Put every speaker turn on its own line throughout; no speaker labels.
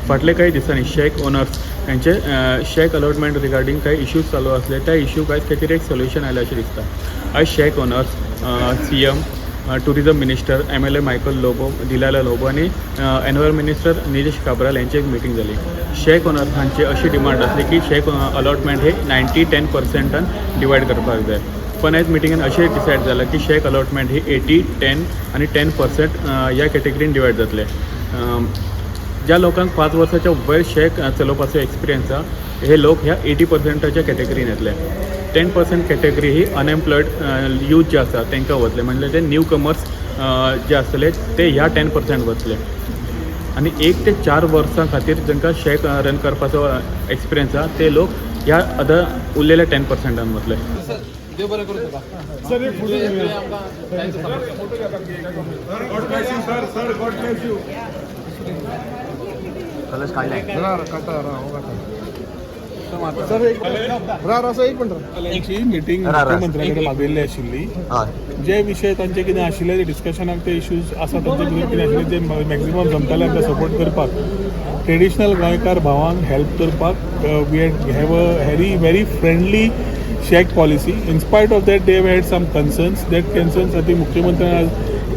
फाटले काही दिसांनी शॅक ओनर्स यांचे शॅक अलॉटमेंट रिगार्डींग काही इश्यूज चालू असले. त्या इश्यू काय काहीतरी एक सोल्युशन आयलें अशें दिसता. आयज shack owners, CM, tourism minister, MLA Michael Lobo, Delilah Lobo आनी एनवायरमेंट मिनिस्टर निलेश काब्राल यांची एक मिटींग जाली. शॅक ओनर्स हांची अशी डिमांड आसली की शॅक अलॉटमेंट हे 90-10 पर्संटान डिवायड करपाक जाय. पण आयज मिटिंगेन अशें डिसायड जालां की शॅक अलॉटमेंट ही 80, 10 आनी 10% ह्या कॅटेगरीन डिवायड जातले. ज्या लोकांक 5 वर्साच्या वयर शॅक चलोवपाचो एक्सपिरियन्स आसा, हे लोक ह्या 80 पर्संटाच्या कॅटेगरीन येतले. 10% कॅटेगरी ही अनएम्प्लॉयड यूथ जे आसा तांकां वतले, म्हणल्यार ते न्यू कमर्स जे आसतले ते ह्या 10% वतले. आनी 1 ते 4 वर्सां खातीर तांकां शॅक रन करपाचो एक्सपिरियन्स आसा, ते लोक ह्या अदर उरलेल्या 10 पर्संटान वतले.
देव बरें करूं तुका.
सर, एक फोटो घेऊया.
आमकां.
God bless you, sir. Sir, God bless you. Sir, एक रा एक मिनिट.
ची मिटींग मुख्यमंत्र्या कडेन मागयल्ली आशिल्ली. जे विशय तांचे कितें आशिल्ले ते डिस्कशनाक, ते इश्यूज आसा तांचे भितर कितें आशिल्ले ते मॅक्झिमम जमताले आमकां सपोर्ट करपाक, ट्रेडिशनल गोंयकार भावांक हेल्प करपाक. We have a very very friendly shack policy. In spite of that, they had some concerns. That concerns I think मुख्यमंत्र्यान आज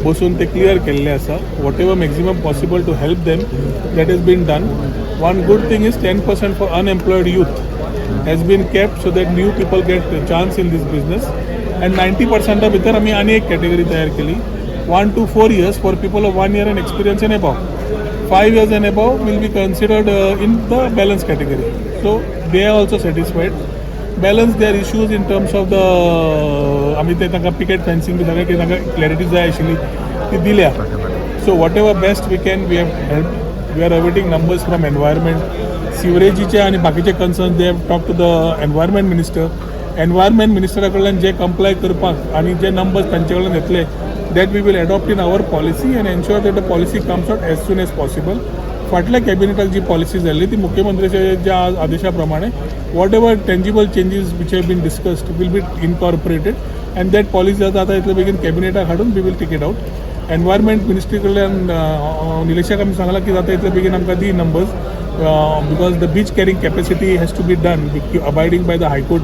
बसून ते क्लियर केल्ले आसा. Whatever maximum possible to help them, that has been done. One good thing is 10% for unemployed youth has been kept so that new people get a chance in this business, and 90% भितर आमी आनी एक category तयार केली, 1 to 4 years, for people of 1 year and experience and above. 5 years and above will be considered in the balance category. So they are also satisfied. Balance their issues in terms of the आमी ते तांकां picket fencing बी सगळें कितें तांकां clarity जाय आशिल्ली ती दिल्या. So whatever best we can, we have help. We are awaiting numbers from environment. सिवरेजीचे आनी बाकीचे concern, they have talk to the environment minister. Environment मिनिस्टरा कडल्यान जे कंप्लाय करपाक आनी जे नंबर्स तांचे कडल्यान येतले, that we will adopt in our policy and ensure that the policy comes out as soon as possible. फाटल्या कॅबिनेटाक जी पॉलिसी जाल्ली ती मुख्यमंत्र्याच्या ज्या आदेशा प्रमाणे, whatever tangible changes which have been discussed will be incorporated, and that policy जाता इतले बेगीन कॅबिनेटाक हाडून we will take it out. Environment ministry कडल्यान निलेशाक आमी सांगलां की जाता इतले बेगीन आमकां दी numbers, because the beach carrying capacity has to be done abiding by the High Court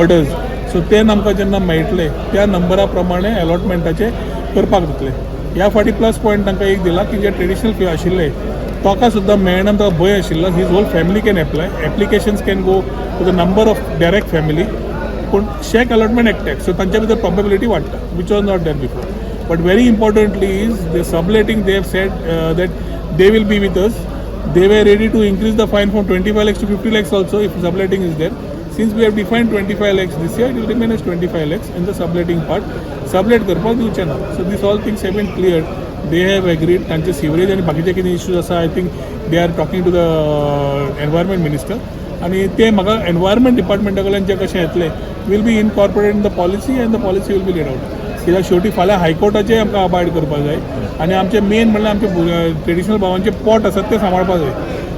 orders. So ते आमकां जेन्ना मेळटले, त्या नंबरा प्रमाणे अलॉटमेंटाचे करपाक जातले. ह्या फावटी प्लस पॉयंट तांकां एक दिला की जे ट्रेडिशनल फी आशिल्ले, ताका सुद्दां मेळना ताका भंय आशिल्लो, his whole family can apply. Applications can go to the number of direct family, पूण शॅक अलॉटमेंट एकट्याक. सो तांच्या भितर प्रोबेबिलिटी वाडटा, which was not there before. But very importantly is the subletting. They have said that they will be with us. They were ready to increase the fine from 25 lakhs to 50 lakhs also if subletting is there. Since we have defined 25 lakhs this year, it will remain as 25 lakhs in the subletting part. Sublet करपाक दिवचे ना. So this all things have been cleared. They have agreed. तांचे sewerage आनी बाकीचे कितें issues आसा, I think they are talking to the environment minister. आनी ते म्हाका एनवायरमेंट डिपार्टमेंटा कडल्यान जे कशें येतले will be incorporate in the policy and the policy will be laid out. कित्याक शेवटी फाल्यां हायकोर्टाचें आमकां अबायड करपाक जाय आनी आमचें मेन म्हणल्यार आमचे ट्रेडिशनल भावांचे पोट आसात ते सांबाळपाक जाय.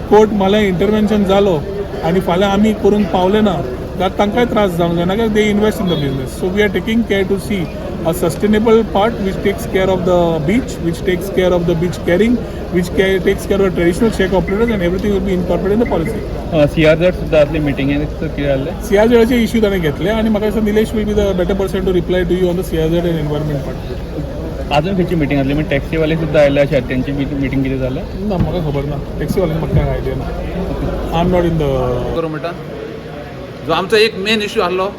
कोर्ट म्हणल्यार इंटरवेन्शन जालो आनी फाल्यां आमी करूंक पावले ना जाल्यार तांकांय त्रास जावंक जायना, कित्याक they invest in the business. So we are taking care to see a sustainable part which takes care of the beach, which takes care of the beach carrying, which takes care of the traditional shack operators, and everything will be incorporated in the policy.
CRZ सुद्दां आसली मिटिंगेन, कितें जालें?
सीआरझेडाचे issue ताणें घेतले आनी म्हाका दिसता Nilesh will be the better person to reply to you on the CRZ and environment part.
अजून खंयची मिटींग आसली? म्हणजे टॅक्सीवाले सुद्दां आयले अशें, तेंची मिटींग कितें जालें?
ना, म्हाका खबर ना. टॅक्सीवाल्यान म्हाका काय आयडिया ना. I am not in the
करूं म्हणटा, जो आमचो एक मेन इश्यू आहलो,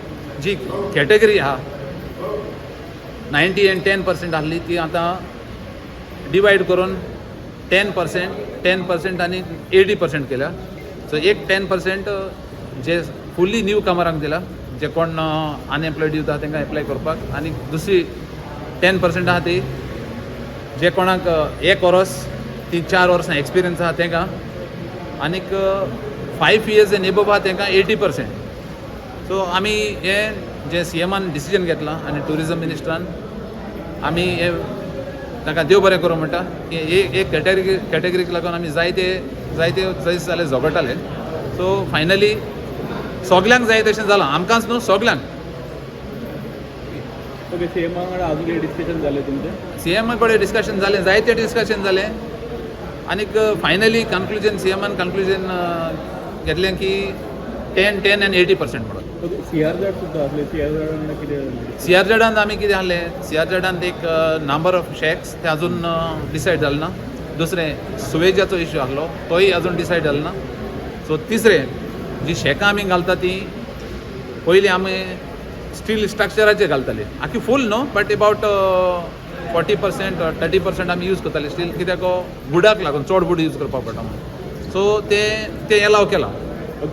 जी कॅटेगरी आहा 90 एंड 10% आहली, ती आतां डिवायड करून 10%, 10% आनी 80% केल्या. सो एक 10% जे फुल्ली न्यू कमरांक दिला, जे कोण अनएम्प्लॉयड यूथ आहा तांकां एप्लाय करपाक, आनी दुसरी 10% आहा ती जे कोणाक एक वरस ती 4 वर्सां एक्सपिरियन्स आहा तांकां, आनीक 5 इयर्स एन एबोव आहा तांकां 80%. सो आमी हें जें सीएमान डिसिजन घेतलां आनी ट्युरिजम मिनिस्टरान, आमी हें ताका देव बरें करूं म्हणटा की एक एक कॅटेगरीक लागून आमी जायते जायते दीस जाले झगडटाले. सो फायनली सगल्यांक जाय तशें जालां, आमकांच न्हू, सगल्यांक.
ओके, सीएमा वांगडा अजून कितें डिस्कशन जालें तुमचें?
सीएमा कडेन डिस्कशन जालें, जायते डिस्कशन जालें. आनीक फायनली कन्क्लुजन, सीएमान कन्क्लुजन घेतलें की 10, 10 आनी 80% म्हणून.
सीआरझेड सुद्दां आसले, सीआरझेडान कितें जालें?
सीआरझेडान आमी कितें आहलें, सीआरझेडान एक नंबर ऑफ शॅक्स ते अजून डिसायड जालें ना. दुसरें, सुवेजाचो इश्यू आहलो, तोय अजून डिसायड जालो ना. सो तिसरें, जी शॅकां आमी घालता ती पयलीं आमी स्टील स्ट्रक्चराचेर घालताले, आखी फूल न्हू, but about 40%, 30% आमी यूज करताले स्टील, कित्याक वुडाक लागून चड वूड यूज करपाक पडटा म्हणून. सो ते ते एलाव केलां.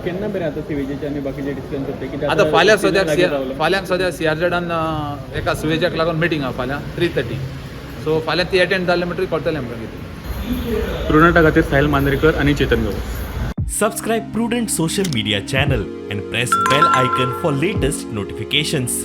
केन्ना मेरेन आतां सिवेजीचे आनी बाकीचे डिस्कशन जातले कित्याक?
आतां फाल्यां सद्याक
लागीं रावले.
फाल्यां सद्या सीआरझेडान एका सुवेजाक लागून मिटींग आहा फाल्यां 3:30. सो फाल्यां ती एटेंड जालें म्हणटकीर कळटलें आमकां कितें.
प्रुडंटा खातीर साहिल मांद्रेकर आनी Chetan Gawas.
Subscribe Prudent Social Media channel and press bell icon for latest notifications.